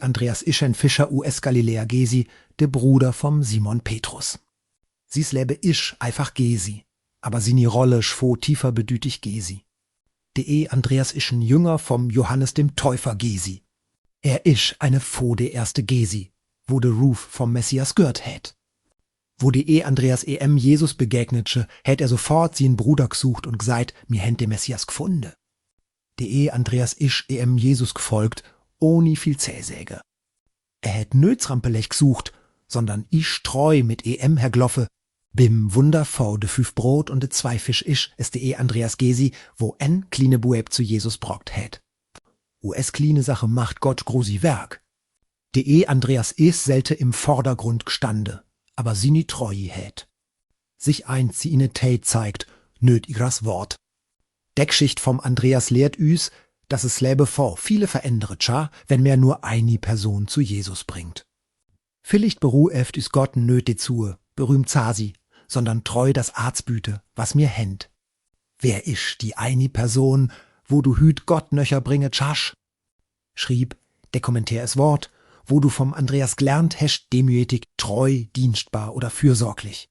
Andreas Ischen Fischer US Galiläa Gesi, de Bruder vom Simon Petrus. Sie's lebe isch einfach Gesi, aber sini Rolle schwo tiefer bedütig Gesi. Andreas Ischen Jünger vom Johannes dem Täufer Gesi. Er isch eine Fo de erste Gesi, wo de Ruf vom Messias gehört hät. Wo Andreas Jesus begegnetsche, hätt er sofort sien Bruder gesucht und gesagt, mir händ de Messias gefunde. Andreas isch Jesus gefolgt, ohne viel Zähsäge. Er hätt nötsrampelech gesucht, sondern isch treu mit hergloffe. Bim wundervoll de 5 Brot und de 2 Fisch isch es Andreas Gesi, wo kleine Bueb zu Jesus brockt hät. Kleine Sache macht Gott großi Werk. Andreas selte im Vordergrund gestande, aber sini treu hät. Sich eins sie ine Tät zeigt, nöt igras Wort. Deckschicht vom Andreas lehrt üs, dass es läbe vor viele verändert scha, wenn mehr nur eine Person zu Jesus bringt. Vielleicht berueft üs Gott nöt de Zue, berühmt Zasi, sondern treu das Arztbüte, was mir händ. Wer isch die eine Person, wo du hüt Gott nöcher bringet schasch? Schrieb, der Kommentar es Wort, wo du vom Andreas gelernt hast, demütig, treu, dienstbar oder fürsorglich.